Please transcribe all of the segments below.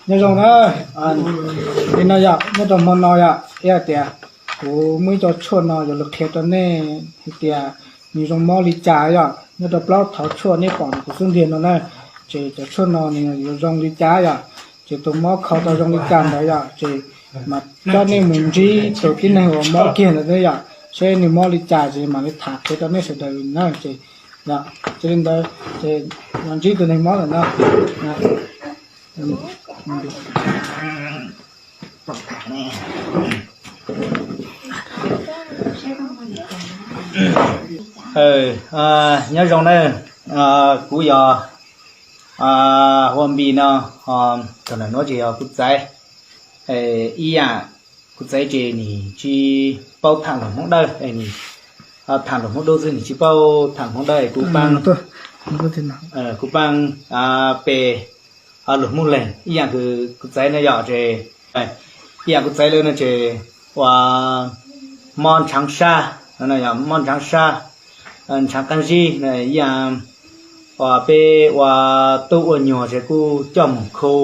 Nyob zoo na, li no yom, nyob rau hmo no yom, ib hais tias kuv muaj ib co tshuaj no yuav los qhia rau nej hais tias nws zoo mob li cas yom. Nyob rau plaub thauv tshuaj nej pom kuv xub ntiag no na, ces cov tshuaj no nws yuav zoo li cas yom, ces tus mob kho tau zoo li cas ntawd yom, ces mas coj nej mus ntsib tus tib neeg uas mob kiag ntawd yom, seb nws mob li cas ces mam li tham qhia rau nej sawv daws na. Ces yog li ntawd ces los ntsib tus neeg mob ntawm no. Nyob zoo na, kuv yog Hua Npi no, thaum ntawm nuav ces yog kuv txaiv. Ib yam kuv txaiv ces nws tsis paub tham lus Hmoob Dawb, nws tham lus Hmoob Dub xwb, nws tsis paub tham lus Hmoob Dawb, kuv paab, kuv paab pe lus Hmoob Leeg ib yam kws kuv txaiv na yom. Ces ib yam kuv txaiv lawm no ces ua mob ntshaav sab, mob ntshaav sab, ntshaav qaab zib, ib yam uas peb ua tub ua nyuag ces kuj coj mus khu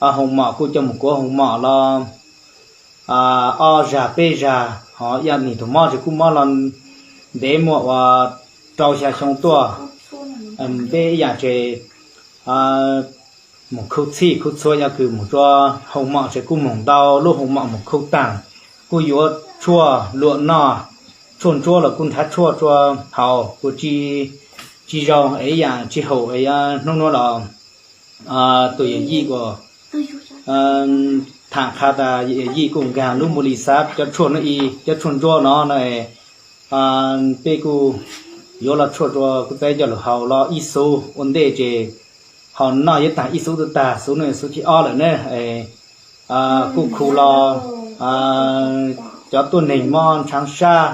hoo mom, kuj coj mus kuav hoo mom los ob zag peb zag, ho ib yam nws tus mob ces kuj mob los ntev muaj ua rau xya xyoo tuaj. Peb ib yam ces mus khu txhij khu txhua, yog kws mus rua hoo mom ces kuj moog ntau lub hoo mom mus khu taag, kuj yuav tshuaj luam noj, tshuaj ntsuab los kuj nrhav tshuaj rua haus, kuj tsis zoo es ib yam tsis haum es hnub nuav los tus yawm yij kuj tham qha tas yawm yij kuj nkaag lub npu li xav cov tshuaj no, ib cov tshuaj ntsuab no no peb kuj yuav los tshuaj rua kuv txaiv coj lug haus los ib xuv ua ntej ces haus noj yuav taag ib xuv tag, xuv no xuv thib ob lawm na. Kuj khu los cov tuab neeg mob ntshaav sab,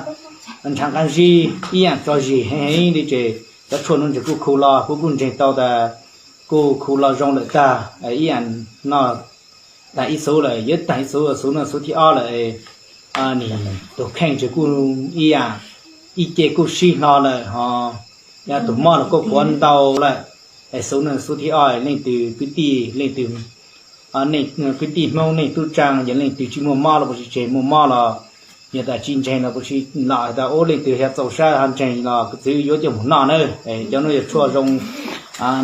ntshaav qaab zib ib yam tso zis heev heev li ces cov tshuaj nuav ces kuj khu los kuv kuj ntseeg tau tas kuj khu los zoo lawm tag, ib yam noj taag ib xuv lawm, yuav taag ib xuv, xuv no xuv thib ob lawm. Nws tus kheej ces kuj ib yam ib ce kuj sib hlo lawm ho, yog tus mob los kuj puav ntau lawm. Es xuv no xuv thib ob, leej twg kwv tij, leej twg kwv tij Hmoob, leej tub tsaa, yog leej twg tsis muaj mob los puas tsis tseg, muaj mob los yog tas tsis ntseeg los puas tsis los tas ub, leej twg yog txaus sab ho ntseeg los kuv txwv yuav coj mus noj na. Cov nuav yog tshuaj zoo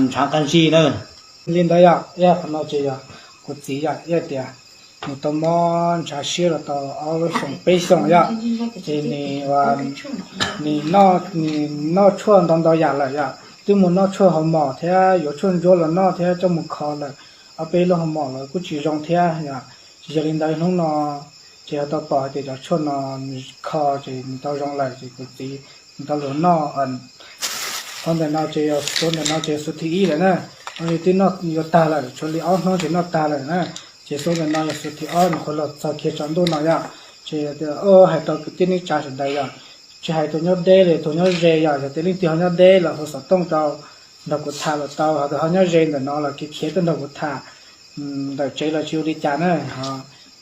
ntshaav qaab zib na. Li ntawd yog ib qhov no ces yog kuv txiv yog ib tias nws tau mob ntshav siab los tau ob lub xyoo peb xyoo yom, ces nws nws noj tshuaj ntau ntau yam lawm yom, twb mus noj tshuaj hoo mom thiab yuav tshuaj ntsuab los noj thiab coj mus kho lawm ob peb lub hoo mom los kuj tsis zoo thiab yom. Ces yog li ntawd hnub no ces ho tau pom hais tias cov tshuaj no nws kho ces nws tau zoo lawm ces kuv txiv nws tau lug noj. Xuv ntawm no ces yog xuv ntawm no ces xuv thib ib lawm na, twb noj yuav tag lawm, tshuav li ob hnub ces noj tag lawm na. Ces xuv ntawm no yog xuv thib ob, nws qhuav los txog kiag tsaus ntuj no yom. Ces hais rau kwv tij neej tsa sawv daws yom, tsis hais tus nyob deb los tus nyob ze yom, yog tias leej twg ho nyob deb los hu xov tooj rau nrog kuv tham los tau, ho tus ho nyob ze ntawm no los kev khiav tuaj nrog kuv tham ntawm tsev los tsis ua li cas na.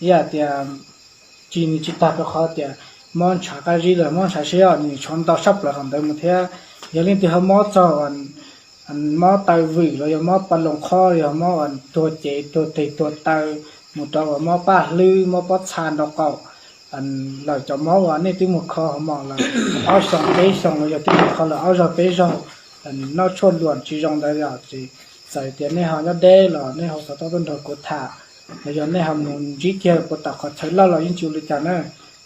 Ib yam tias tsis, nws tsis tag rau qhov tias mob ntshav qab zib los mob ntshav siab, nws tshuav ntau sab plaws qhov ntawd mus thiab. Yog leej twg ho mob txog mob taw vwm los yog mob pa loos qhob, yog mob tuag cev tuag teg tuag taw, mus rau uas mob paj hlwb mob pob txha nrau qaum lawm, cov mob uas nej twb mus kho hoo mom lawm ob xyoos peb xyoos los yog twb mus kho lawm ob zaug peb zaug, noj tshuaj luam tsis zoo ntawd yom, ces txawm tias nej ho nyob deb los nej hu xov tooj tuaj nrog kuv tham, los yog nej ho mus ntsib kiag puas tom qhov chaw loj los yeej tsis ua li cas na.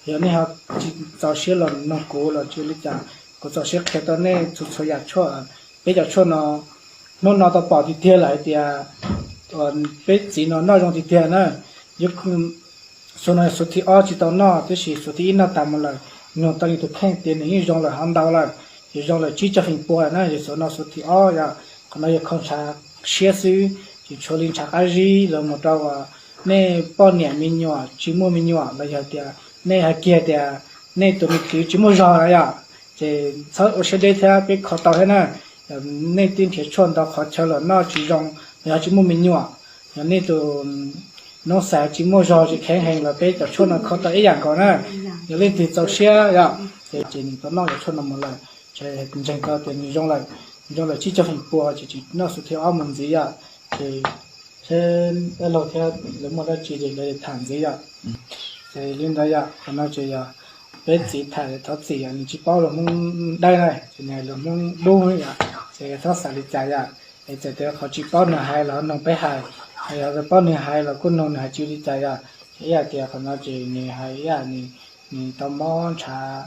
Yog nej ho tsis txaus siab los noog kuv los tsis ua li cas, kuv txaus siab qhia tau nej txhua txhua yam tshuaj. Peb cov tshuaj no hnub no tau pom tiag tiag lawm hais tias peb txiv no noj zoo tiag tiag na. Xuv no xuv thib ob tsis tau noj, tab sis xuv thib ib noj tas mus lawm, nug tau nws tus kheej tias nws yeej zoo lawm hov ntau lawm, ces zoo lawm tsib caug feem pua lawm na. Yog xuv no xuv thib ob yom, qhov no yog kho ntshav siab xwb, ces tshuav li ntshav qab zib los mus rau uas nej poj niam me nyuam tsis muaj me nyuam los yog tias nej hais kiag tias nej tus me kwv tsis muaj zog na yom, ces txhob ua siab deb thiab, peb kho tau thiab na. Nej twb nrhiav tshuaj ntau qhov chaw los noj tsis zoo, yog tsis muaj me nyuam, yog nej tus noob xav tsis muaj zog tsis kheev heev los peb cov tshuaj no kho tau ib yam nkaus na. Yog leej twg txaus siab yom, ces nws tau noj cov tshuaj no mus lawm, ces ntseeg tau tias nws zoo lawm, zoo lawm tsib caug feem pua, ces tsis noj xuv thib ob mus ntxiv yom. Ces Dab laug thiab lawv muaj dab tsi ces lawv tham ntxiv yom. Ces li ntawd yom, qhov no ces yog peb txiv tham thov txim yom, nws tsis paub lus Hmoob dawb na, ces nws hais lus Hmoob dub yom, ces txhob xav li cas yom. Es txawm tias qhov tsis paub nws hais los noog peb hais, yog paub nws hais los kuj noog nws hais tsis li cas yom. Ces ib yam tias qhov no ces nws hais ib yam nws, nws tau mob ntshav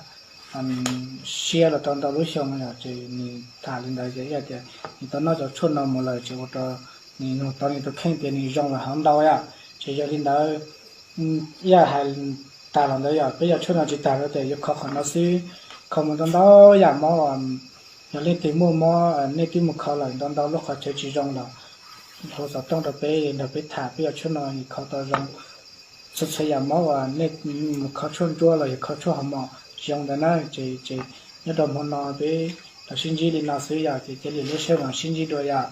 siab los tau ntau lub xyoo yom, ces nws tham li ntawd ces ib yam tias nws tau noj cov tshuaj no mus lawm ces ua rau nws nug tau nws tus kheej tias nws zoo lawm hov ntau yom. Ces yog li ntawd, ib yam hais tag los ntawd yog peb yog tshuaj no tsis tag lawm ces yuav kho qhov no xwb, kho mus ntau ntau yam mob. Yog leej twg muaj mob nej twb mus kho lawm ntau ntau lub qhov chaw tsis zoo los hu xov tooj rau peb nrog peb tham, peb yog tshuaj no nws kho tau zoo txhua txhua yam mob uas nej mus kho tshuaj ntsuab los yog kho tshuaj hauv mom tsis zoo ntawd na. Ces, ces nyob rau hmo no peb los sib ntsib li no xwb yom, ces cia li lub sij hawm no sib ntsib dua yom.